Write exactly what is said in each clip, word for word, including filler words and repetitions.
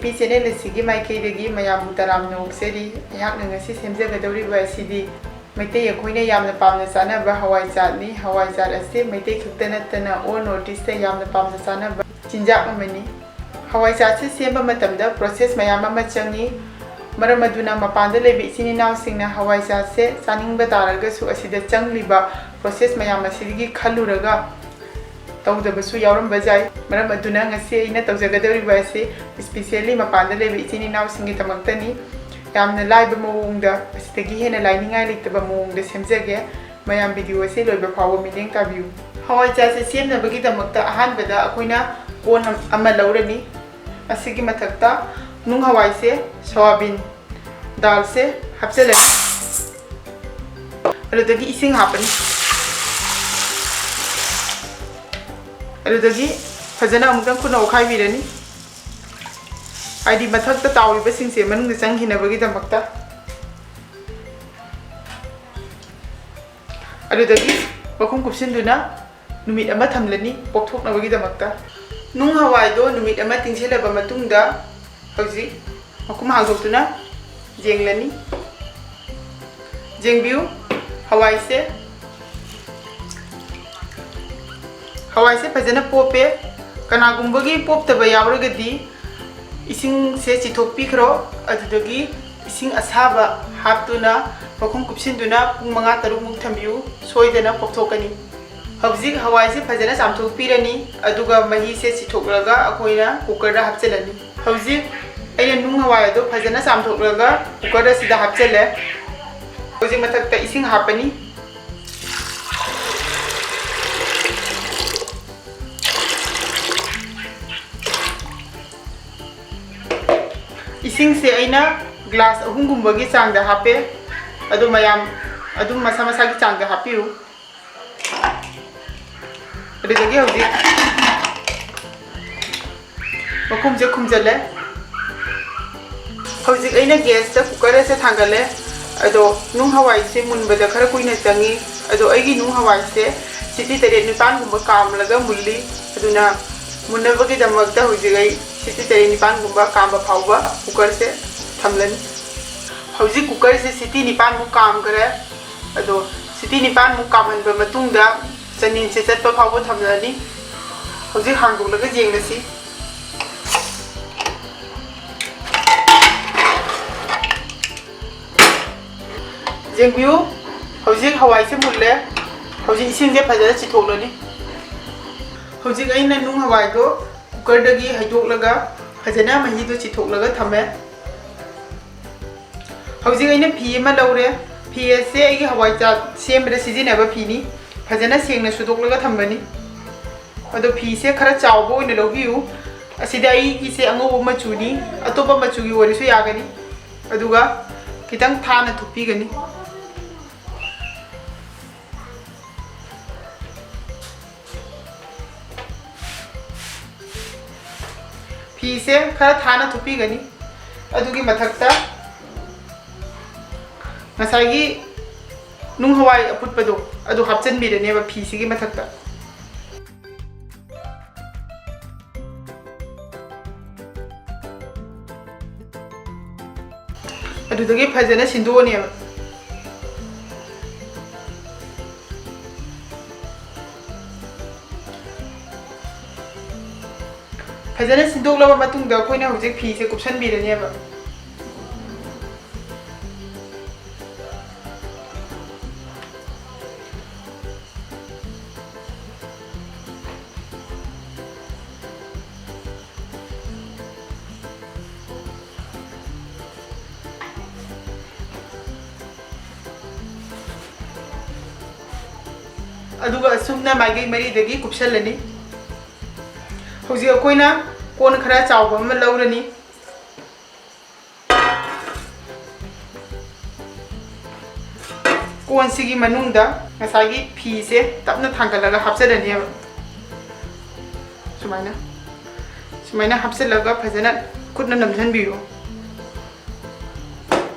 ꯄꯤ channel ꯑꯁꯤꯒꯤ ꯃꯥꯏꯀꯩꯗꯒꯤ ꯃꯌꯥꯝꯕꯨ ꯇꯔꯥꯝꯅ ꯑꯣꯛꯆꯔꯤ꯫ ꯑꯩꯍꯥꯛꯅ ꯉꯁꯤ ꯁꯦꯝꯖꯒꯗꯧꯔꯤꯕ ꯑꯁꯤꯗꯤ ꯃꯩꯇꯩ ꯑꯩꯈꯣꯏꯅ ꯌꯥꯝꯅ ꯄꯥꯝꯅ ꯆꯥꯅꯕ ꯍꯋꯥꯏꯖꯥꯔꯅꯤ꯫ ꯍꯋꯥꯏꯖꯥꯔ ꯑꯁꯤ ꯃꯩꯇꯩ ꯈꯛꯇ ꯅꯠꯇꯅ all North East ꯇ ꯌꯥꯝꯅ ꯄꯥꯝꯅ ꯆꯥꯅꯕ ꯆꯤꯟꯖꯥꯛ ꯑꯃꯅꯤ꯫ ꯍꯋꯥꯏꯖꯥꯔꯁꯤ ꯁꯦꯝꯕ ꯃꯇꯝꯗ process ꯃꯌꯥꯝ ꯑꯃ ꯆꯪꯏ꯫ ꯃꯔꯝ ꯑꯗꯨꯅ ꯃꯄꯥꯟꯗ ꯂꯩꯕ ꯏꯆꯤꯟ ꯏꯅꯥꯎꯁꯤꯡꯅ ꯍꯋꯥꯏꯖꯥꯔꯁꯦ ꯆꯥꯅꯤꯡꯕ ꯇꯥꯔꯒꯁꯨ ꯑꯁꯤꯗ ꯆꯪꯂꯤꯕ process ꯃꯌꯥꯝ ꯑꯁꯤꯗꯒꯤ ꯈꯜꯂꯨꯔꯒ ꯇꯧꯗꯕꯁꯨ ꯌꯥꯎꯔꯝꯕ ꯌꯥꯏ꯫ ꯃꯔꯝ ꯑꯗꯨꯅ ꯉꯁꯤ ꯑꯩꯅ ꯇꯧꯖꯒꯗꯧꯔꯤꯕ ꯑꯁꯤ specially ꯃꯄꯥꯟꯗ ꯂꯩꯕ ꯏꯆꯤꯟ ꯏꯅꯥꯎꯁꯤꯡꯒꯤꯗꯃꯛꯇꯅꯤ꯫ ꯌꯥꯝꯅ ꯂꯥꯏꯕ ꯃꯑꯣꯡꯗ, ꯑꯁꯤꯗꯒꯤ ꯍꯦꯟꯅ ꯂꯥꯏꯅꯤꯡꯉꯥꯏ ꯂꯩꯇꯕ ꯃꯑꯣꯡꯗ ꯁꯦꯝꯖꯒꯦ꯫ ꯃꯌꯥꯝ video ꯑꯁꯤ ꯂꯣꯏꯕ ꯐꯥꯎꯕ ꯃꯤꯠꯌꯦꯡ ꯇꯥꯕꯤꯌꯨ꯫ ꯍꯋꯥꯏꯖꯥꯔꯁꯦ ꯁꯦꯝꯅꯕꯒꯤꯗꯃꯛꯇ ꯑꯍꯥꯟꯕꯗ ꯑꯩꯈꯣꯏꯅ ꯀꯣꯟ ꯑꯃ ꯂꯧꯔꯅꯤ꯫ ꯑꯁꯤꯒꯤ ꯃꯊꯛꯇ ꯅꯨꯡ ꯍꯋꯥꯏꯁꯦ, ꯁꯣꯌꯥꯕꯤꯟ ꯗꯥꯜꯁꯦ ꯍꯥꯞꯆꯤꯜꯂꯅꯤ꯫ ꯑꯗꯨꯗꯒꯤ ꯏꯁꯤꯡ ꯍꯥꯞꯄꯅꯤ꯫ ꯑꯗꯨꯗꯒꯤ ꯐꯖꯅ ꯑꯃꯨꯛꯇꯪ ꯈꯨꯠꯅ ꯑꯣꯠꯈꯥꯏꯕꯤꯔꯅꯤ, ꯍꯥꯏꯗꯤ ꯃꯊꯛꯇ ꯇꯥꯎꯔꯤꯕꯁꯤꯡꯁꯦ ꯃꯅꯨꯡꯗ ꯆꯪꯈꯤꯅꯕꯒꯤꯗꯃꯛꯇ꯫ ꯑꯗꯨꯗꯒꯤ ꯃꯈꯨꯝ ꯀꯨꯞꯁꯤꯟꯗꯨꯅ ꯅꯨꯃꯤꯠ ꯑꯃ ꯊꯝꯂꯅꯤ ꯄꯣꯞꯊꯣꯛꯅꯕꯒꯤꯗꯃꯛꯇ꯫ ꯅꯨꯡ ꯍꯋꯥꯏꯗꯣ ꯅꯨꯃꯤꯠ ꯑꯃ ꯇꯤꯡꯁꯤꯜꯂꯕ ꯃꯇꯨꯡꯗ ꯍꯧꯖꯤꯛ ꯃꯈꯨꯝ ꯍꯥꯡꯗꯣꯛꯇꯨꯅ ꯌꯦꯡꯂꯅꯤ꯫ ꯌꯦꯡꯕꯤꯌꯨ, ꯍꯋꯥꯏꯁꯦ, ꯍꯋꯥꯏꯁꯦ ꯐꯖꯅ ꯄꯣꯞꯄꯦ꯫ ꯀꯅꯥꯒꯨꯝꯕꯒꯤ ꯄꯣꯞꯇꯕ ꯌꯥꯎꯔꯒꯗꯤ ꯏꯁꯤꯡꯁꯦ ꯆꯤꯊꯣꯛꯄꯤꯈ꯭ꯔꯣ꯫ ꯑꯗꯨꯗꯒꯤ ꯏꯁꯤꯡ ꯑꯁꯥꯕ ꯍꯥꯞꯇꯨꯅ ꯃꯈꯨꯝ ꯀꯨꯞꯁꯤꯟꯗꯨꯅ ꯄꯨꯡ ꯃꯉꯥ ꯇꯔꯨꯛꯃꯨꯛ ꯊꯝꯕꯤꯌꯨ, ꯁꯣꯏꯗꯅ ꯄꯣꯞꯊꯣꯛꯀꯅꯤ꯫ ꯍꯧꯖꯤꯛ ꯍꯋꯥꯏꯁꯦ ꯐꯖꯅ ꯆꯥꯝꯊꯣꯛꯄꯤꯔꯅꯤ, ꯑꯗꯨꯒ ꯃꯍꯤꯁꯦ ꯆꯤꯊꯣꯛꯂꯒ ꯑꯩꯈꯣꯏꯅ cooker ꯗ ꯍꯥꯞꯆꯤꯜꯂꯅꯤ꯫ ꯍꯧꯖꯤꯛ ꯑꯩꯅ ꯅꯨꯡ ꯍꯋꯥꯏ ꯑꯗꯣ ꯐꯖꯅ ꯆꯥꯝꯊꯣꯛꯂꯒ cooker ꯑꯁꯤꯗ ꯍꯥꯞꯆꯤꯜꯂꯦ꯫ ꯍꯧꯖꯤꯛ ꯃꯊꯛꯇ ꯏꯁꯤꯡ ꯍꯥꯞꯄꯅꯤ꯫ ꯏꯁꯤꯡꯁꯦ ꯑꯩꯅ glass ꯑꯍꯨꯝꯒꯨꯝꯕꯒꯤ ꯆꯥꯡꯗ ꯍꯥꯞꯄꯦ꯫ ꯑꯗꯨ ꯃꯌꯥꯝ ꯑꯗꯨꯝ ꯃꯁꯥ ꯃꯁꯥꯒꯤ ꯆꯥꯡꯗ ꯍꯥꯞꯄꯤꯌꯨ꯫ ꯑꯗꯨꯗꯒꯤ ꯍꯧꯖꯤꯛ ꯃꯈꯨꯝꯁꯦ ꯈꯨꯝꯖꯤꯜꯂꯦ꯫ ꯍꯧꯖꯤꯛ ꯑꯩꯅ gas ꯇ cooker ꯑꯁꯦ ꯊꯥꯡꯒꯠꯂꯦ꯫ ꯑꯗꯣ ꯅꯨꯡ ꯍꯋꯥꯏꯁꯦ ꯃꯨꯟꯕꯗ ꯈꯔ ꯀꯨꯏꯅ ꯆꯪꯉꯤ꯫ ꯑꯗꯣ ꯑꯩꯒꯤ ꯅꯨꯡ ꯍꯋꯥꯏꯁꯦ ꯁꯤꯇꯤ ꯇꯔꯦꯠ ꯅꯤꯄꯥꯟꯒꯨꯝꯕ ꯀꯥꯝꯂꯒ ꯃꯨꯜꯂꯤ꯫ ꯑꯗꯨꯅ ꯃꯨꯟꯅꯕꯒꯤꯗꯃꯛꯇ ꯍꯧꯖꯤꯛ ꯑꯩ ꯁꯤꯇꯤ ꯇꯔꯦꯠ ꯅꯤꯄꯥꯟꯒꯨꯝꯕ ꯀꯥꯝꯕ ꯐꯥꯎꯕ ꯀꯨꯀꯔꯁꯦ ꯊꯝꯂꯅꯤ꯫ ꯍꯧꯖꯤꯛ ꯀꯨꯀꯔꯁꯦ ꯁꯤꯇꯤ ꯅꯤꯄꯥꯟꯃꯨꯛ ꯀꯥꯝꯈ꯭ꯔꯦ꯫ ꯑꯗꯣ ꯁꯤꯇꯤ ꯅꯤꯄꯥꯟꯃꯨꯛ ꯀꯥꯝꯍꯟꯕ ꯃꯇꯨꯡꯗ ꯆꯅꯤꯟꯁꯦ ꯆꯠꯄ ꯐꯥꯎꯕ ꯊꯝꯂꯅꯤ꯫ ꯍꯧꯖꯤꯛ ꯍꯥꯡꯗꯣꯛꯂꯒ ꯌꯦꯡꯂꯁꯤ꯫ ꯌꯦꯡꯕꯤꯌꯨ, ꯍꯧꯖꯤꯛ ꯍꯋꯥꯏꯁꯦ ꯃꯨꯜꯂꯦ꯫ ꯍꯧꯖꯤꯛ ꯏꯁꯤꯡꯁꯦ ꯐꯖꯅ ꯆꯤꯊꯣꯛꯂꯅꯤ꯫ ꯍꯧꯖꯤꯛ ꯑꯩꯅ ꯅꯨꯡ ꯍꯋꯥꯏꯗꯣ ꯀꯨꯀꯔꯗꯒꯤ ꯍꯩꯗꯣꯛꯂꯒ ꯐꯖꯅ ꯃꯍꯤꯗꯣ ꯆꯤꯊꯣꯛꯂꯒ ꯊꯝꯃꯦ꯫ ꯍꯧꯖꯤꯛ ꯑꯩꯅ ꯐꯤ ꯑꯃ ꯂꯧꯔꯦ꯫ ꯐꯤ ꯑꯁꯦ ꯑꯩꯒꯤ ꯍꯋꯥꯏ ꯆꯥꯛ ꯁꯦꯝꯕꯗ ꯁꯤꯖꯤꯟꯅꯕ ꯐꯤꯅꯤ꯫ ꯐꯖꯅ ꯁꯦꯡꯅ ꯁꯨꯗꯣꯛꯂꯒ ꯊꯝꯕꯅꯤ꯫ ꯑꯗꯣ ꯐꯤꯁꯦ ꯈꯔ ꯆꯥꯎꯕ ꯑꯣꯏꯅ ꯂꯧꯕꯤꯌꯨ꯫ ꯑꯁꯤꯗ ꯑꯩꯒꯤꯁꯦ ꯑꯉꯧꯕ ꯃꯆꯨꯅꯤ, ꯑꯇꯣꯞꯄ ꯃꯆꯨꯒꯤ ꯑꯣꯏꯔꯁꯨ ꯌꯥꯒꯅꯤ꯫ ꯑꯗꯨꯒ ꯈꯤꯇꯪ ꯊꯥꯅ ꯊꯨꯞꯄꯤꯒꯅꯤ꯫ ꯐꯤꯁꯦ ꯈꯔ ꯊꯥꯅ ꯊꯨꯞꯄꯤꯒꯅꯤ꯫ ꯑꯗꯨꯒꯤ ꯃꯊꯛꯇ ꯉꯁꯥꯏꯒꯤ ꯅꯨꯡ ꯍꯋꯥꯏ ꯑꯐꯨꯠꯄꯗꯣ ꯑꯗꯨ ꯍꯥꯞꯆꯤꯟꯕꯤꯔꯅꯦꯕ ꯐꯤꯁꯤꯒꯤ ꯃꯊꯛꯇ꯫ ꯑꯗꯨꯗꯒꯤ ꯐꯖꯅ ꯁꯤꯟꯗꯣꯛꯑꯅꯦꯕ꯫ ꯐꯖꯅ ꯁꯤꯟꯗꯣꯛꯂꯕ ꯃꯇꯨꯡꯗ ꯑꯩꯈꯣꯏꯅ ꯍꯧꯖꯤꯛ ꯐꯤꯁꯦ ꯀꯨꯞꯁꯟꯕꯤꯔꯅꯦꯕ꯫ ꯑꯗꯨꯒ ꯑꯁꯨꯝꯅ ꯃꯥꯏꯀꯩ ꯃꯔꯤꯗꯒꯤ ꯀꯨꯞꯁꯜꯂꯅꯤ꯫ ꯍꯧꯖꯤꯛ ꯑꯩꯈꯣꯏꯅ ꯀꯣꯟ ꯈꯔ ꯆꯥꯎꯕ ꯑꯃ ꯂꯧꯔꯅꯤ꯫ ꯀꯣꯟꯁꯤꯒꯤ ꯃꯅꯨꯡꯗ ꯉꯁꯥꯏꯒꯤ ꯐꯤꯁꯦ ꯇꯞꯅ ꯊꯥꯡꯒꯠꯂꯒ ꯍꯥꯞꯆꯔꯅꯦꯕ꯫ ꯁꯨꯃꯥꯏꯅ, ꯁꯨꯃꯥꯏꯅ ꯍꯥꯞꯆꯤꯜꯂꯒ ꯐꯖꯅ ꯈꯨꯠꯅ ꯅꯝꯁꯤꯟꯕꯤꯌꯨ꯫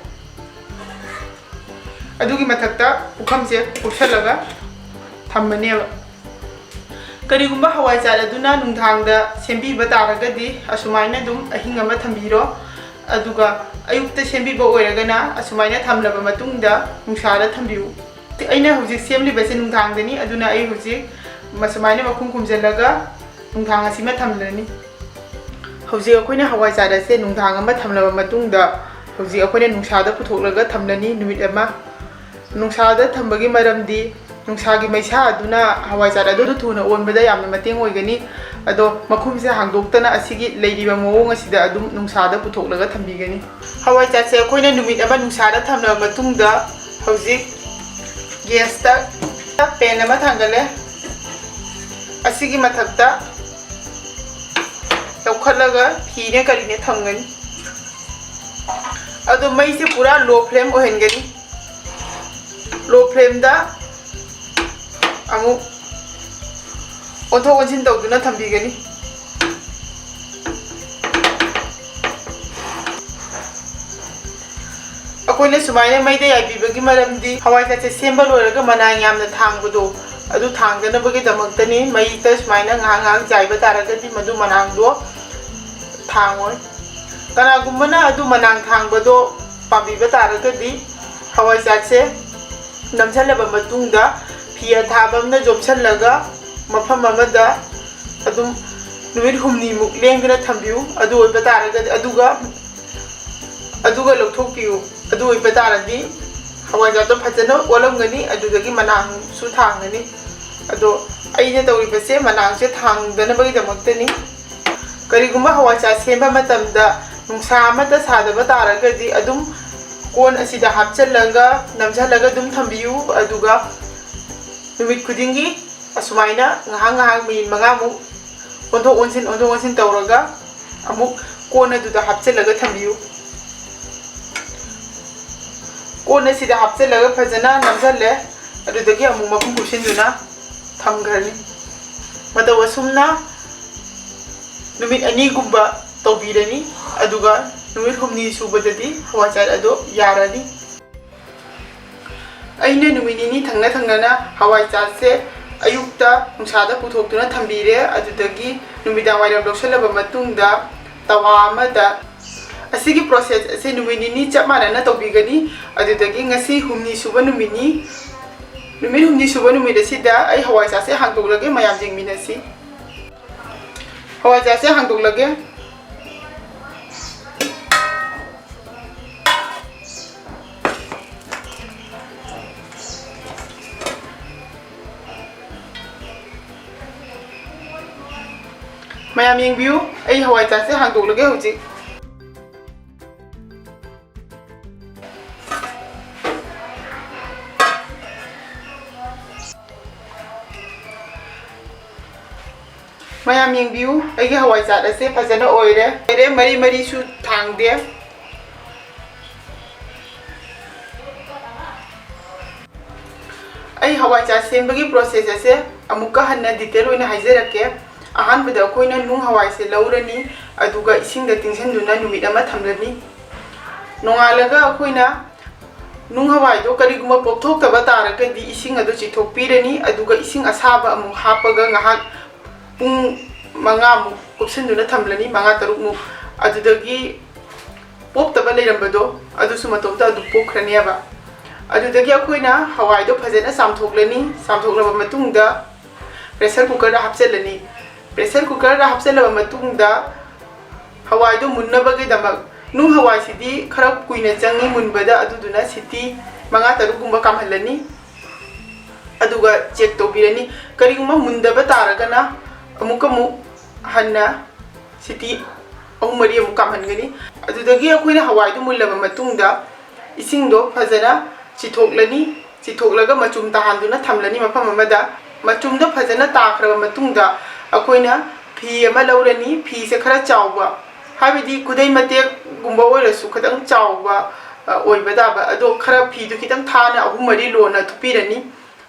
ꯑꯗꯨꯒꯤ ꯃꯊꯛꯇ ꯄꯨꯈꯝꯁꯦ ꯀꯨꯞꯁꯜꯂꯒ ꯊꯝꯃꯅꯦꯕ꯫ ꯀꯔꯤꯒꯨꯝꯕ ꯍꯋꯥꯏꯖꯥꯔ ꯑꯗꯨꯅ ꯅꯨꯡꯗꯥꯡꯗ ꯁꯦꯝꯕꯤꯕ ꯇꯥꯔꯒꯗꯤ ꯑꯁꯨꯃꯥꯏꯅ ꯑꯗꯨꯝ ꯑꯍꯤꯡ ꯑꯃ ꯊꯝꯕꯤꯔꯣ꯫ ꯑꯗꯨꯒ ꯑꯌꯨꯛꯇ ꯁꯦꯝꯕꯤꯕ ꯑꯣꯏꯔꯒꯅ ꯑꯁꯨꯃꯥꯏꯅ ꯊꯝꯂꯕ ꯃꯇꯨꯡꯗ ꯅꯨꯡꯁꯥꯗ ꯊꯝꯕꯤꯌꯨ꯫ ꯑꯩꯅ ꯍꯧꯖꯤꯛ ꯁꯦꯝꯂꯤꯕꯁꯦ ꯅꯨꯡꯗꯥꯡꯗꯅꯤ, ꯑꯗꯨꯅ ꯑꯩ ꯍꯧꯖꯤꯛ ꯃꯁꯨꯃꯥꯏꯅ ꯃꯈꯨꯝ ꯈꯨꯝꯖꯤꯜꯂꯒ ꯅꯨꯡꯗꯥꯡ ꯑꯁꯤꯃ ꯊꯝꯂꯅꯤ꯫ ꯍꯧꯖꯤꯛ ꯑꯩꯈꯣꯏꯅ ꯍꯋꯥꯏꯖꯥꯔ ꯑꯁꯦ ꯅꯨꯡꯗꯥꯡ ꯑꯃ ꯊꯝꯂꯕ ꯃꯇꯨꯡꯗ ꯍꯧꯖꯤꯛ ꯑꯩꯈꯣꯏꯅ ꯅꯨꯡꯁꯥꯗ ꯄꯨꯊꯣꯛꯂꯒ ꯊꯝꯂꯅꯤ ꯅꯨꯃꯤꯠ ꯑꯃ꯫ ꯅꯨꯡꯁꯥꯗ ꯊꯝꯕꯒꯤ ꯃꯔꯝꯗꯤ ꯅꯨꯡꯁꯥꯒꯤ ꯃꯩꯁꯥ ꯑꯗꯨꯅ ꯍꯋꯥꯏꯖꯥꯔ ꯑꯗꯨ ꯊꯨꯅ ꯑꯣꯟꯕꯗ ꯌꯥꯝꯅ ꯃꯇꯦꯡ ꯑꯣꯏꯒꯅꯤ꯫ ꯑꯗꯣ ꯃꯈꯨꯝꯁꯦ ꯍꯥꯡꯗꯣꯛꯇꯅ ꯑꯁꯤꯒꯤ ꯂꯩꯔꯤꯕ ꯃꯑꯣꯡ ꯑꯁꯤꯗ ꯑꯗꯨꯝ ꯅꯨꯡꯁꯥꯗ ꯄꯨꯊꯣꯛꯂꯒ ꯊꯝꯕꯤꯒꯅꯤ꯫ ꯍꯋꯥꯏꯖꯥꯔꯁꯦ ꯑꯩꯈꯣꯏꯅ ꯅꯨꯃꯤꯠ ꯑꯃ ꯅꯨꯡꯁꯥꯗ ꯊꯝꯂꯕ ꯃꯇꯨꯡꯗ ꯍꯧꯖꯤꯛ ꯒ꯭ꯌꯥꯁꯇ ꯄꯦꯟ ꯑꯃ ꯊꯥꯡꯒꯠꯂꯦ꯫ ꯑꯁꯤꯒꯤ ꯃꯊꯛꯇ ꯂꯧꯈꯠꯂꯒ ꯐꯤꯅꯦ ꯀꯔꯤꯅꯦ ꯊꯝꯒꯅꯤ꯫ ꯑꯗꯣ ꯃꯩꯁꯦ ꯄꯨꯔꯥ ꯂꯣ ꯐ꯭ꯂꯦꯝ ꯑꯣꯏꯍꯟꯒꯅꯤ꯫ ꯂꯣ ꯐ꯭ꯂꯦꯝꯗ ꯑꯃꯨꯛ ꯑꯣꯟꯊꯣꯛ ꯑꯣꯟꯁꯤꯟ ꯇꯧꯗꯨꯅ ꯊꯝꯕꯤꯒꯅꯤ꯫ ꯑꯩꯈꯣꯏꯅ ꯁꯨꯃꯥꯏꯅ ꯃꯩꯗ ꯌꯥꯏꯕꯤꯕꯒꯤ ꯃꯔꯝꯗꯤ ꯍꯋꯥꯏꯖꯥꯔꯁꯦ ꯁꯦꯝꯕ ꯂꯣꯏꯔꯒ ꯃꯅꯥ ꯌꯥꯝꯅ ꯊꯥꯡꯕꯗꯣ ꯑꯗꯨ ꯊꯥꯡꯗꯅꯕꯒꯤꯗꯃꯛꯇꯅꯤ꯫ ꯃꯩꯗ ꯁꯨꯃꯥꯏꯅ ꯉꯥꯏꯍꯥꯛ ꯉꯥꯏꯍꯥꯛ ꯌꯥꯏꯕ ꯇꯥꯔꯒꯗꯤ ꯃꯗꯨ ꯃꯅꯥꯗꯣ ꯊꯥꯡꯉꯣꯏ꯫ ꯀꯅꯥꯒꯨꯝꯕꯅ ꯑꯗꯨ ꯃꯅꯥꯡ ꯊꯥꯡꯕꯗꯣ ꯄꯥꯝꯕꯤꯕ ꯇꯥꯔꯒꯗꯤ ꯍꯋꯥꯏꯖꯥꯔꯁꯦ ꯅꯝꯁꯤꯜꯂꯕ ꯃꯇꯨꯡꯗ ꯐꯤ ꯑꯊꯥꯕ ꯑꯃꯅ ꯌꯣꯝꯁꯤꯜꯂꯒ ꯃꯐꯝ ꯑꯃꯗ ꯑꯗꯨꯝ ꯅꯨꯃꯤꯠ ꯍꯨꯝꯅꯤꯃꯨꯛ ꯂꯦꯡꯗꯅ ꯊꯝꯕꯤꯌꯨ꯫ ꯑꯗꯨ ꯑꯣꯏꯕ ꯇꯥꯔꯒꯗꯤ ꯑꯗꯨꯒ ꯑꯗꯨꯒ ꯂꯧꯊꯣꯛꯄꯤꯌꯨ꯫ ꯑꯗꯨ ꯑꯣꯏꯕ ꯇꯥꯔꯗꯤ ꯍꯋꯥꯏꯖꯥꯔꯗꯣ ꯐꯖꯅ ꯑꯣꯜꯂꯝꯒꯅꯤ, ꯑꯗꯨꯗꯒꯤ ꯃꯅꯥꯡꯁꯨ ꯊꯥꯡꯒꯅꯤ꯫ ꯑꯗꯣ ꯑꯩꯅ ꯇꯧꯔꯤꯕꯁꯦ ꯃꯅꯥꯡꯁꯦ ꯊꯥꯡꯗꯅꯕꯒꯤꯗꯃꯛꯇꯅꯤ꯫ ꯀꯔꯤꯒꯨꯝꯕ ꯍꯋꯥꯏꯖꯥꯔ ꯁꯦꯝꯕ ꯃꯇꯝꯗ ꯅꯨꯡꯁꯥ ꯑꯃꯠꯇ ꯁꯥꯗꯕ ꯇꯥꯔꯒꯗꯤ ꯑꯗꯨꯝ ꯀꯣꯟ ꯑꯁꯤꯗ ꯍꯥꯞꯆꯤꯜꯂꯒ ꯅꯝꯁꯤꯜꯂꯒ ꯑꯗꯨꯝ ꯊꯝꯕꯤꯌꯨ꯫ ꯑꯗꯨꯒ ꯅꯨꯃꯤꯠ ꯈꯨꯗꯤꯡꯒꯤ ꯑꯁꯨꯃꯥꯏꯅ ꯉꯥꯏꯍꯥꯛ ꯉꯥꯏꯍꯥꯛ ꯃꯤꯅꯤꯠ ꯃꯉꯥꯃꯨꯛ ꯑꯣꯟꯊꯣꯛ ꯑꯣꯟꯁꯤꯟ ꯑꯣꯟꯊꯣꯛ ꯑꯣꯟꯁꯤꯟ ꯇꯧꯔꯒ ꯑꯃꯨꯛ ꯀꯣꯟ ꯑꯗꯨꯗ ꯍꯥꯞꯆꯤꯜꯂꯒ ꯊꯝꯕꯤꯌꯨ꯫ ꯀꯣꯟ ꯑꯁꯤꯗ ꯍꯥꯞꯆꯤꯜꯂꯒ ꯐꯖꯅ ꯅꯝꯁꯤꯜꯂꯦ꯫ ꯑꯗꯨꯗꯒꯤ ꯑꯃꯨꯛ ꯃꯈꯨꯝ ꯀꯨꯞꯁꯤꯟꯗꯨꯅ ꯊꯝꯈ꯭ꯔꯅꯤ꯫ ꯃꯇꯧ ꯑꯁꯨꯝꯅ ꯅꯨꯃꯤꯠ ꯑꯅꯤꯒꯨꯝꯕ ꯇꯧꯕꯤꯔꯅꯤ꯫ ꯑꯗꯨꯒ ꯅꯨꯃꯤꯠ ꯍꯨꯝꯅꯤ ꯁꯨꯕꯗꯗꯤ ꯍꯋꯥꯏꯖꯥꯔ ꯑꯗꯣ ꯌꯥꯔꯅꯤ꯫ ꯑꯩꯅ ꯅꯨꯃꯤꯠ ꯅꯤꯅꯤ ꯊꯪꯅ ꯊꯪꯅꯅ ꯍꯋꯥꯏꯖꯥꯔꯁꯦ ꯑꯌꯨꯛꯇ ꯅꯨꯡꯁꯥꯗ ꯄꯨꯊꯣꯛꯇꯨꯅ ꯊꯝꯕꯤꯔꯦ꯫ ꯑꯗꯨꯗꯒꯤ ꯅꯨꯃꯤꯗꯥꯡ ꯋꯥꯏꯔꯝ ꯂꯧꯁꯤꯜꯂꯕ ꯃꯇꯨꯡꯗ ꯇꯋꯥ ꯑꯃꯗ, ꯑꯁꯤꯒꯤ process ꯑꯁꯦ ꯅꯨꯃꯤꯠ ꯅꯤꯅꯤ ꯆꯞ ꯃꯥꯟꯅꯅ ꯇꯧꯕꯤꯒꯅꯤ꯫ ꯑꯗꯨꯗꯒꯤ ꯉꯁꯤ ꯍꯨꯝꯅꯤ ꯁꯨꯕ ꯅꯨꯃꯤꯠꯅꯤ꯫ ꯅꯨꯃꯤꯠ ꯍꯨꯝꯅꯤ ꯁꯨꯕ ꯅꯨꯃꯤꯠ ꯑꯁꯤꯗ ꯑꯩ ꯍꯋꯥꯏꯖꯥꯔꯁꯦ ꯍꯥꯡꯗꯣꯛꯂꯒꯦ, ꯃꯌꯥꯝ ꯌꯦꯡꯃꯤꯟꯅꯁꯤ꯫ ꯍꯋꯥꯏꯖꯥꯔꯁꯦ ꯍꯥꯡꯗꯣꯛꯂꯒꯦ꯫ ꯃꯌꯥꯝ ꯌꯦꯡꯕꯤꯌꯨ, ꯑꯩ ꯍꯋꯥꯏꯖꯥꯔꯁꯦ ꯍꯥꯡꯗꯣꯛꯂꯒꯦ ꯍꯧꯖꯤꯛ꯫ ꯃꯌꯥꯝ ꯌꯦꯡꯕꯤꯌꯨ, ꯑꯩꯒꯤ ꯍꯋꯥꯏꯖꯥꯔ ꯑꯁꯦ ꯐꯖꯅ ꯑꯣꯏꯔꯦ꯫ ꯑꯣꯏꯔꯦ, ꯃꯔꯤ ꯃꯔꯤꯁꯨ ꯊꯥꯡꯗꯦ꯫ ꯑꯩ ꯍꯋꯥꯏꯖꯥꯔ ꯁꯦꯝꯕꯒꯤ process ꯑꯁꯦ ꯑꯃꯨꯛꯀ ꯍꯟꯅ detail ꯑꯣꯏꯅ ꯍꯥꯏꯖꯔꯛꯀꯦ꯫ ꯑꯍꯥꯟꯕꯗ ꯑꯩꯈꯣꯏꯅ ꯅꯨꯡ ꯍꯋꯥꯏꯁꯦ ꯂꯧꯔꯅꯤ, ꯑꯗꯨꯒ ꯏꯁꯤꯡꯗ ꯇꯤꯡꯁꯤꯟꯗꯨꯅ ꯅꯨꯃꯤꯠ ꯑꯃ ꯊꯝꯂꯅꯤ꯫ ꯅꯣꯡꯉꯥꯜꯂꯒ ꯑꯩꯈꯣꯏꯅ ꯅꯨꯡ ꯍꯋꯥꯏꯗꯣ ꯀꯔꯤꯒꯨꯝꯕ ꯄꯣꯞꯊꯣꯛꯇꯕ ꯇꯥꯔꯒꯗꯤ ꯏꯁꯤꯡ ꯑꯗꯨ ꯆꯤꯊꯣꯛꯄꯤꯔꯅꯤ, ꯑꯗꯨꯒ ꯏꯁꯤꯡ ꯑꯁꯥꯕ ꯑꯃꯨꯛ ꯍꯥꯞꯄꯒ ꯉꯥꯏꯍꯥꯛ ꯄꯨꯡ ꯃꯉꯥꯃꯨꯛ ꯀꯨꯞꯁꯤꯟꯗꯨꯅ ꯊꯝꯂꯅꯤ, ꯃꯉꯥ ꯇꯔꯨꯛꯃꯨꯛ꯫ ꯑꯗꯨꯗꯒꯤ ꯄꯣꯞꯇꯕ ꯂꯩꯔꯝꯕꯗꯣ ꯑꯗꯨꯁꯨ ꯃꯇꯣꯝꯇ ꯑꯗꯨꯝ ꯄꯣꯛꯈ꯭ꯔꯅꯦꯕ꯫ ꯑꯗꯨꯗꯒꯤ ꯑꯩꯈꯣꯏꯅ ꯍꯋꯥꯏꯗꯣ ꯐꯖꯅ ꯆꯥꯝꯊꯣꯛꯂꯅꯤ꯫ ꯆꯥꯝꯊꯣꯛꯂꯕ ꯃꯇꯨꯡꯗ pressure cookerꯗ ꯍꯥꯞꯆꯤꯜꯂꯅꯤ꯫ Pressure cookerꯗ ꯍꯥꯞꯆꯤꯜꯂꯕ ꯃꯇꯨꯡꯗ ꯍꯋꯥꯏꯗꯣ ꯃꯨꯟꯅꯕꯒꯤꯗꯃꯛ, ꯅꯨꯡ ꯍꯋꯥꯏꯁꯤꯗꯤ ꯈꯔ ꯀꯨꯏꯅ ꯆꯪꯉꯤ ꯃꯨꯟꯕꯗ, ꯑꯗꯨꯗꯨꯅ ꯁꯤꯇꯤ ꯃꯉꯥ ꯇꯔꯨꯛꯀꯨꯝꯕ ꯀꯥꯝꯍꯜꯂꯅꯤ꯫ ꯑꯗꯨꯒ check ꯇꯧꯕꯤꯔꯅꯤ꯫ ꯀꯔꯤꯒꯨꯝꯕ ꯃꯨꯟꯗꯕ ꯇꯥꯔꯒꯅ ꯑꯃꯨꯛꯀ ꯑꯃꯨꯛ ꯍꯟꯅ ꯁꯤꯇꯤ ꯑꯍꯨꯝ ꯃꯔꯤ ꯑꯃꯨꯛ ꯀꯥꯝꯍꯟꯒꯅꯤ꯫ ꯑꯗꯨꯗꯒꯤ ꯑꯩꯈꯣꯏꯅ ꯍꯋꯥꯏꯗꯨ ꯃꯨꯜꯂꯕ ꯃꯇꯨꯡꯗ ꯏꯁꯤꯡꯗꯣ ꯐꯖꯅ ꯆꯤꯊꯣꯛꯂꯅꯤ꯫ ꯆꯤꯊꯣꯛꯂꯒ ꯃꯆꯨꯝ ꯇꯥꯍꯟꯗꯨꯅ ꯊꯝꯂꯅꯤ ꯃꯐꯝ ꯑꯃꯗ꯫ ꯃꯆꯨꯝꯗꯣ ꯐꯖꯅ ꯇꯥꯈ꯭ꯔꯕ ꯃꯇꯨꯡꯗ ꯑꯩꯈꯣꯏꯅ ꯐꯤ ꯑꯃ ꯂꯧꯔꯅꯤ꯫ ꯐꯤꯁꯦ ꯈꯔ ꯆꯥꯎꯕ, ꯍꯥꯏꯕꯗꯤ ꯈꯨꯗꯩ ꯃꯇꯦꯛꯒꯨꯝꯕ ꯑꯣꯏꯔꯁꯨ ꯈꯤꯇꯪ ꯆꯥꯎꯕ, ꯑ, ꯑꯣꯏꯕ ꯇꯥꯕ꯫ ꯑꯗꯣ ꯈꯔ ꯐꯤꯗꯨ ꯈꯤꯇꯪ ꯊꯥꯅ ꯑꯍꯨꯝ ꯃꯔꯤ ꯂꯣꯟꯅ ꯊꯨꯞꯄꯤꯔꯅꯤ꯫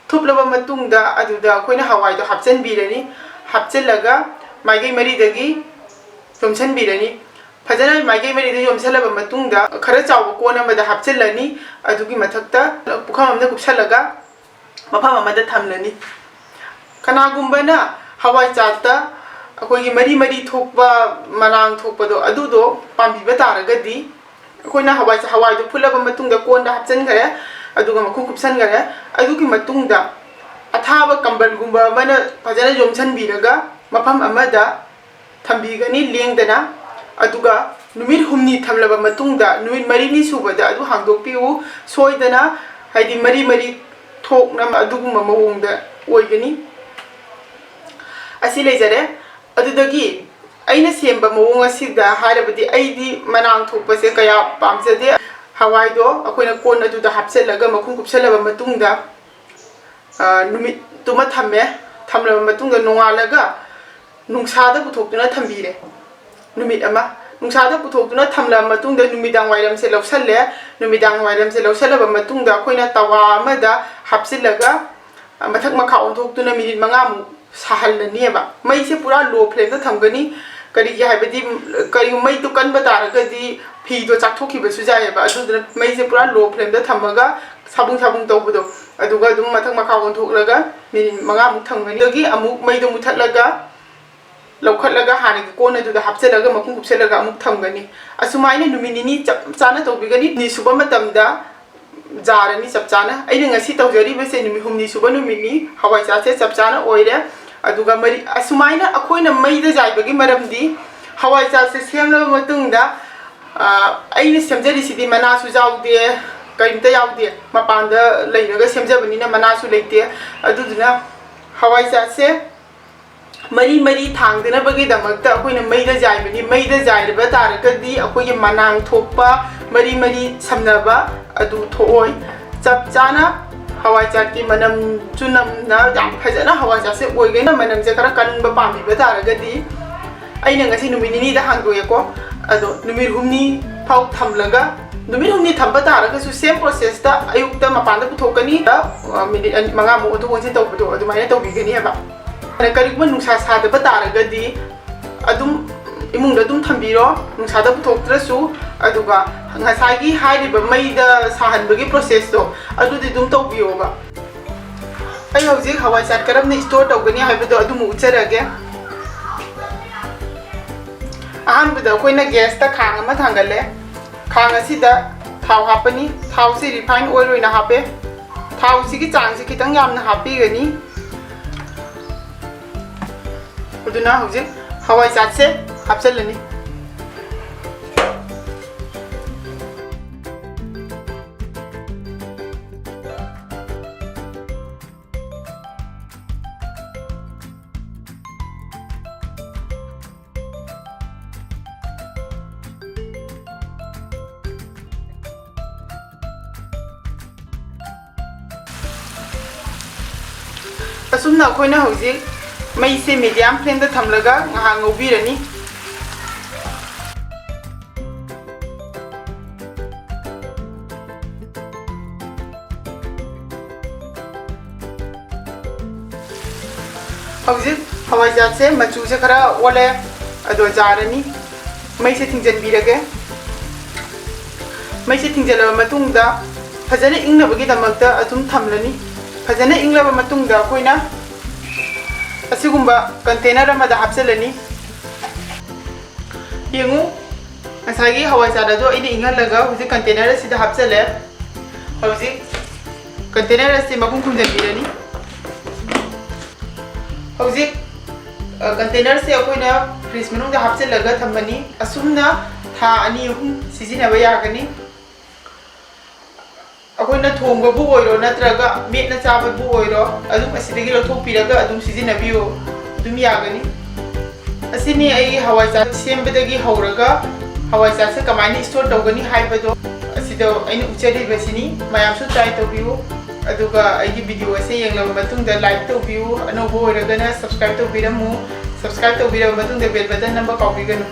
ꯊꯨꯞꯂꯕ ꯃꯇꯨꯡꯗ ꯑꯗꯨꯗ ꯑꯩꯈꯣꯏꯅ ꯍꯋꯥꯏꯗꯣ ꯍꯥꯞꯆꯤꯟꯕꯤꯔꯅꯤ꯫ ꯍꯥꯞꯆꯤꯜꯂꯒ ꯃꯥꯏꯀꯩ ꯃꯔꯤꯗꯒꯤ ꯌꯣꯝꯁꯤꯟꯕꯤꯔꯅꯤ꯫ ꯐꯖꯅ ꯃꯥꯏꯀꯩ ꯃꯔꯤꯗ ꯌꯣꯝꯁꯤꯜꯂꯕ ꯃꯇꯨꯡꯗ ꯈꯔ ꯆꯥꯎꯕ ꯀꯣꯟ ꯑꯃꯗ ꯍꯥꯞꯆꯤꯜꯂꯅꯤ꯫ ꯑꯗꯨꯒꯤ ꯃꯊꯛꯇ ꯄꯨꯈꯝ ꯑꯃꯗ ꯀꯨꯞꯁꯜꯂꯒ ꯃꯐꯝ ꯑꯃꯗ ꯊꯝꯂꯅꯤ꯫ ꯀꯅꯥꯒꯨꯝꯕꯅ ꯍꯋꯥꯏ ꯆꯥꯛꯇ ꯑꯩꯈꯣꯏꯒꯤ ꯃꯔꯤ ꯃꯔꯤ ꯊꯣꯛꯄ, ꯃꯅꯥꯡ ꯊꯣꯛꯄꯗꯣ, ꯑꯗꯨꯗꯣ ꯄꯥꯝꯕꯤꯕ ꯇꯥꯔꯒꯗꯤ, ꯑꯩꯈꯣꯏꯅ ꯍꯋꯥꯏ, ꯍꯋꯥꯏꯗꯨ ꯐꯨꯠꯂꯕ ꯃꯇꯨꯡꯗ ꯀꯣꯟꯗ ꯍꯥꯞꯆꯤꯟꯈꯔꯦ, ꯑꯗꯨꯒ ꯃꯈꯨꯝ ꯀꯨꯞꯁꯟꯈꯔꯦ꯫ ꯑꯗꯨꯒꯤ ꯃꯇꯨꯡꯗ ꯑꯊꯥꯕ ꯀꯝꯕꯜꯒꯨꯝꯕ ꯑꯃꯅ ꯐꯖꯅ ꯌꯣꯝꯁꯤꯟꯕꯤꯔꯒ ꯃꯐꯝ ꯑꯃꯗ ꯊꯝꯕꯤꯒꯅꯤ ꯂꯦꯡꯗꯅ꯫ ꯑꯗꯨꯒ ꯅꯨꯃꯤꯠ ꯍꯨꯝꯅꯤ ꯊꯝꯂꯕ ꯃꯇꯨꯡꯗ, ꯅꯨꯃꯤꯠ ꯃꯔꯤꯅꯤ ꯁꯨꯕꯗ ꯑꯗꯨ ꯍꯥꯡꯗꯣꯛꯄꯤꯌꯨ ꯁꯣꯏꯗꯅ, ꯍꯥꯏꯗꯤ ꯃꯔꯤ ꯃꯔꯤ ꯊꯣꯛꯅ ꯑꯗꯨꯒꯨꯝꯕ ꯃꯑꯣꯡꯗ ꯑꯣꯏꯒꯅꯤ꯫ ꯑꯁꯤ ꯂꯩꯖꯔꯦ꯫ ꯑꯗꯨꯗꯒꯤ ꯑꯩꯅ ꯁꯦꯝꯕ ꯃꯑꯣꯡ ꯑꯁꯤꯗ ꯍꯥꯏꯔꯕꯗꯤ, ꯑꯩꯗꯤ ꯃꯅꯥꯡ ꯊꯣꯛꯄꯁꯦ ꯀꯌꯥ ꯄꯥꯝꯖꯗꯦ꯫ ꯍꯋꯥꯏꯗꯣ ꯑꯩꯈꯣꯏꯅ ꯀꯣꯟ ꯑꯗꯨꯗ ꯍꯥꯞꯆꯤꯜꯂꯒ ꯃꯈꯨꯝ ꯀꯨꯞꯁꯜꯂꯕ ꯃꯇꯨꯡꯗ, ꯑ, ꯅꯨꯃꯤꯠꯇꯨꯃ ꯊꯝꯃꯦ꯫ ꯊꯝꯂꯕ ꯃꯇꯨꯡꯗ ꯅꯣꯡꯉꯥꯜꯂꯒ ꯅꯨꯡꯁꯥꯗ ꯄꯨꯊꯣꯛꯇꯨꯅ ꯊꯝꯕꯤꯔꯦ ꯅꯨꯃꯤꯠ ꯑꯃ꯫ ꯅꯨꯡꯁꯥꯗ ꯄꯨꯊꯣꯛꯇꯨꯅ ꯊꯝꯂꯕ ꯃꯇꯨꯡꯗ ꯅꯨꯃꯤꯗꯥꯡ ꯋꯥꯏꯔꯝꯁꯦ ꯂꯧꯁꯜꯂꯦ꯫ ꯅꯨꯃꯤꯗꯥꯡ ꯋꯥꯏꯔꯝꯁꯦ ꯂꯧꯁꯜꯂꯕ ꯃꯇꯨꯡꯗ ꯑꯩꯈꯣꯏꯅ ꯇꯋꯥ ꯑꯃꯗ ꯍꯥꯞꯆꯤꯜꯂꯒ, ꯑ, ꯃꯊꯛ ꯃꯈꯥ ꯑꯣꯟꯊꯣꯛꯇꯨꯅ ꯃꯤꯅꯤꯠ ꯃꯉꯥꯃꯨꯛ ꯁꯥꯍꯜꯂꯅꯦꯕ꯫ ꯃꯩꯁꯦ ꯄꯨꯔꯥ low flameꯗ ꯊꯝꯒꯅꯤ꯫ ꯀꯔꯤꯒꯤ ꯍꯥꯏꯕꯗꯤ, ꯀꯔꯤꯒꯨꯝꯕ ꯃꯩꯗꯣ ꯀꯟꯕ ꯇꯥꯔꯒꯗꯤ ꯐꯤꯗꯣ ꯆꯥꯛꯊꯣꯛꯈꯤꯕꯁꯨ ꯌꯥꯏꯑꯕ꯫ ꯑꯗꯨꯗꯨꯅ ꯃꯩꯁꯦ ꯄꯨꯔꯥ low flameꯗ ꯊꯝꯃꯒ ꯁꯥꯕꯨꯡ ꯁꯥꯕꯨꯡ ꯇꯧꯕꯗꯣ, ꯑꯗꯨꯒ ꯑꯗꯨꯝ ꯃꯊꯛ ꯃꯈꯥ ꯑꯣꯟꯊꯣꯛꯂꯒ ꯃꯤꯅꯤꯠ ꯃꯉꯥꯃꯨꯛ ꯊꯝꯒꯅꯤ꯫ ꯑꯗꯒꯤ ꯑꯃꯨꯛ ꯃꯩꯗꯣ ꯃꯨꯊꯠꯂꯒ, ꯂꯧꯈꯠꯂꯒ ꯍꯥꯟꯅꯒꯤ ꯀꯣꯟ ꯑꯗꯨꯗ ꯍꯥꯞꯆꯤꯜꯂꯒ ꯃꯈꯨꯝ ꯀꯨꯞꯁꯤꯜꯂꯒ ꯑꯃꯨꯛ ꯊꯝꯒꯅꯤ꯫ ꯑꯁꯨꯃꯥꯏꯅ ꯅꯨꯃꯤꯠ ꯅꯤꯅꯤ ꯆꯞ ꯆꯥꯅ ꯇꯧꯕꯤꯒꯅꯤ꯫ ꯅꯤꯅꯤ ꯁꯨꯕ ꯃꯇꯝꯗ ꯖꯥꯔꯅꯤ ꯆꯞ ꯆꯥꯅ꯫ ꯑꯩꯅ ꯉꯁꯤ ꯇꯧꯖꯔꯤꯕꯁꯦ ꯅꯨꯃꯤꯠ ꯍꯨꯝꯅꯤ ꯁꯨꯕ ꯅꯨꯃꯤꯠꯅꯤ꯫ ꯍꯋꯥꯏ ꯆꯥꯛꯁꯦ ꯆꯞ ꯆꯥꯅ ꯑꯣꯏꯔꯦ꯫ ꯑꯗꯨꯒ ꯃꯔꯤ, ꯑꯁꯨꯃꯥꯏꯅ ꯑꯩꯈꯣꯏꯅ ꯃꯩꯗ ꯌꯥꯏꯕꯒꯤ ꯃꯔꯝꯗꯤ, ꯍꯋꯥꯏ ꯆꯥꯛꯁꯦ ꯁꯦꯝꯂꯕ ꯃꯇꯨꯡꯗ, ꯑ, ꯑꯩꯅ ꯁꯦꯝꯖꯔꯤꯁꯤꯗꯤ ꯃꯅꯥꯁꯨ ꯌꯥꯎꯗꯦ, ꯀꯔꯤꯝꯇ ꯌꯥꯎꯗꯦ, ꯃꯄꯥꯟꯗ ꯂꯩꯔꯒ ꯁꯦꯝꯖꯕꯅꯤꯅ ꯃꯅꯥꯁꯨ ꯂꯩꯇꯦ꯫ ꯑꯗꯨꯗꯨꯅ ꯍꯋꯥꯏ ꯆꯥꯛꯁꯦ ꯃꯔꯤ ꯃꯔꯤ ꯊꯥꯡꯗꯅꯕꯒꯤꯗꯃꯛꯇ ꯑꯩꯈꯣꯏꯅ ꯃꯩꯗ ꯌꯥꯏꯕꯅꯤ꯫ ꯃꯩꯗ ꯌꯥꯏꯔꯕ ꯇꯥꯔꯒꯗꯤ ꯑꯩꯈꯣꯏꯒꯤ ꯃꯅꯥꯡ ꯊꯣꯛꯄ, ꯃꯔꯤ ꯃꯔꯤ ꯁꯝꯅꯕ ꯑꯗꯨ ꯊꯣꯛꯑꯣꯏ꯫ ꯆꯞ ꯆꯥꯅ ꯍꯋꯥꯏ ꯆꯥꯛꯀꯤ ꯃꯅꯝꯁꯨ ꯅꯝꯅ ꯌꯥꯝ ꯐꯖꯅ ꯍꯋꯥꯏ ꯆꯥꯛꯁꯦ ꯑꯣꯏꯒꯅꯤ꯫ ꯃꯅꯝꯁꯦ ꯈꯔ ꯀꯟꯕ ꯄꯥꯝꯕꯤꯕ ꯇꯥꯔꯒꯗꯤ, ꯑꯩꯅ ꯉꯁꯤ ꯅꯨꯃꯤꯠ ꯅꯤꯅꯤꯗ ꯍꯥꯡꯗꯣꯛꯑꯦꯀꯣ꯫ ꯑꯗꯣ ꯅꯨꯃꯤꯠ ꯍꯨꯝꯅꯤ ꯐꯥꯎ ꯊꯝꯂꯒ, ꯅꯨꯃꯤꯠ ꯍꯨꯝꯅꯤ ꯊꯝꯕ ꯇꯥꯔꯒꯁꯨ same processꯇ ꯑꯌꯨꯛꯇ ꯃꯄꯥꯟꯗ ꯄꯨꯊꯣꯛꯀꯅꯤ꯫ ꯑ, ꯃꯤꯅꯤꯠ ꯑꯅꯤ, ꯃꯉꯥꯃꯨꯛ ꯑꯣꯟꯊꯣꯛ ꯑꯣꯟꯁꯤꯟ ꯇꯧꯕꯗꯣ ꯑꯗꯨꯃꯥꯏꯅ ꯇꯧꯕꯤꯒꯅꯤ ꯍꯥꯏꯕ꯫ ꯀꯔꯤꯒꯨꯝꯕ ꯅꯨꯡꯁꯥ ꯁꯥꯗꯕ ꯇꯥꯔꯒꯗꯤ ꯑꯗꯨꯝ ꯏꯃꯨꯡꯗ ꯑꯗꯨꯝ ꯊꯝꯕꯤꯔꯣ, ꯅꯨꯡꯁꯥꯗ ꯄꯨꯊꯣꯛꯇ꯭ꯔꯁꯨ꯫ ꯑꯗꯨꯒ ꯉꯁꯥꯏꯒꯤ ꯍꯥꯏꯔꯤꯕ ꯃꯩꯗ ꯁꯥꯍꯟꯕꯒꯤ processꯇꯣ ꯑꯗꯨꯗꯤ ꯑꯗꯨꯝ ꯇꯧꯕꯤꯌꯣꯕ꯫ ꯑꯩ ꯍꯧꯖꯤꯛ ꯍꯋꯥꯏꯖꯥꯔ ꯀꯔꯝꯅ store ꯇꯧꯒꯅꯤ ꯍꯥꯏꯕꯗꯣ ꯑꯗꯨꯃꯨꯛ ꯎꯠꯆꯔꯒꯦ꯫ ꯑꯍꯥꯟꯕꯗ ꯑꯩꯈꯣꯏꯅ gasꯇ ꯈꯥꯡ ꯑꯃ ꯊꯥꯡꯒꯠꯂꯦ꯫ ꯈꯥꯡ ꯑꯁꯤꯗ ꯊꯥꯎ ꯍꯥꯞꯄꯅꯤ꯫ ꯊꯥꯎꯁꯤ refine oil ꯑꯣꯏꯅ ꯍꯥꯞꯄꯦ꯫ ꯊꯥꯎꯁꯤꯒꯤ ꯆꯥꯡꯁꯤ ꯈꯤꯇꯪ ꯌꯥꯝꯅ ꯍꯥꯞꯄꯤꯒꯅꯤ꯫ ꯑꯗꯨꯅ ꯍꯧꯖꯤꯛ ꯍꯋꯥꯏꯖꯥꯔꯁꯦ ꯍꯥꯞꯆꯤꯜꯂꯅꯤ꯫ ꯑꯁꯨꯝꯅ ꯑꯩꯈꯣꯏꯅ ꯍꯧꯖꯤꯛ ꯃꯩꯁꯦ medium flameꯗ ꯊꯝꯂꯒ ꯉꯥꯏꯍꯥꯛ ꯉꯧꯕꯤꯔꯅꯤ꯫ ꯍꯧꯖꯤꯛ ꯍꯋꯥꯏꯖꯥꯔꯁꯦ ꯃꯆꯨꯁꯦ ꯈꯔ ꯑꯣꯜꯂꯦ, ꯑꯗꯣ ꯖꯥꯔꯅꯤ꯫ ꯃꯩꯁꯦ ꯊꯤꯡꯖꯤꯟꯕꯤꯔꯒꯦ꯫ ꯃꯩꯁꯦ ꯊꯤꯡꯖꯤꯜꯂꯕ ꯃꯇꯨꯡꯗ ꯐꯖꯅ ꯏꯪꯅꯕꯒꯤꯗꯃꯛꯇ ꯑꯗꯨꯝ ꯊꯝꯂꯅꯤ꯫ ꯐꯖꯅ ꯏꯪꯂꯕ ꯃꯇꯨꯡꯗ ꯑꯩꯈꯣꯏꯅ ꯑꯁꯤꯒꯨꯝꯕ container ꯑꯃꯗ ꯍꯥꯞꯆꯤꯜꯂꯅꯤ꯫ ꯌꯦꯡꯉꯨ, ꯉꯁꯥꯏꯒꯤ ꯍꯋꯥꯏꯖꯥꯔ ꯑꯗꯣ ꯑꯩꯅ ꯏꯪꯍꯜꯂꯒ ꯍꯧꯖꯤꯛ container ꯑꯁꯤꯗ ꯍꯥꯞꯆꯤꯜꯂꯦ꯫ ꯍꯧꯖꯤꯛ container ꯑꯁꯤ ꯃꯈꯨꯝ ꯈꯨꯝꯖꯤꯟꯕꯤꯔꯅꯤ꯫ ꯍꯧꯖꯤꯛ, ꯑ, containerꯁꯦ ꯑꯩꯈꯣꯏꯅ fridge ꯃꯅꯨꯡꯗ ꯍꯥꯞꯆꯤꯜꯂꯒ ꯊꯝꯃꯅꯤ꯫ ꯑꯁꯨꯝꯅ ꯊꯥ ꯑꯅꯤ ꯑꯍꯨꯝ ꯁꯤꯖꯤꯟꯅꯕ ꯌꯥꯒꯅꯤ꯫ ꯑꯩꯈꯣꯏꯅ ꯊꯣꯡꯕꯕꯨ ꯑꯣꯏꯔꯣ ꯅꯠꯇ꯭ꯔꯒ ꯃꯦꯠꯅ ꯆꯥꯕꯕꯨ ꯑꯣꯏꯔꯣ, ꯑꯗꯨꯝ ꯑꯁꯤꯗꯒꯤ ꯂꯧꯊꯣꯛꯄꯤꯔꯒ ꯑꯗꯨꯝ ꯁꯤꯖꯤꯟꯅꯕꯤꯌꯨ, ꯑꯗꯨꯝ ꯌꯥꯒꯅꯤ꯫ ꯑꯁꯤꯅꯤ ꯑꯩ ꯍꯋꯥꯏꯖꯥꯔ ꯁꯦꯝꯕꯗꯒꯤ ꯍꯧꯔꯒ ꯍꯋꯥꯏꯖꯥꯔꯁꯦ ꯀꯃꯥꯏꯅ store ꯇꯧꯒꯅꯤ ꯍꯥꯏꯕꯗꯣ ꯑꯁꯤꯗ ꯑꯩꯅ ꯎꯠꯆꯔꯤꯕꯁꯤꯅꯤ꯫ ꯃꯌꯥꯝꯁꯨ try ꯇꯧꯕꯤꯌꯨ, ꯑꯗꯨꯒ ꯑꯩꯒꯤ video ꯑꯁꯦ ꯌꯦꯡꯂꯕ ꯃꯇꯨꯡꯗ like ꯇꯧꯕꯤꯌꯨ, ꯑꯅꯧꯕ ꯑꯣꯏꯔꯒꯅ subscribe ꯇꯧꯕꯤꯔꯝꯃꯨ, subscribe ꯇꯧꯕꯤꯔꯕ ꯃꯇꯨꯡꯗ bell button ꯅꯝꯕ ꯀꯥꯎꯕꯤꯒꯅꯨ꯫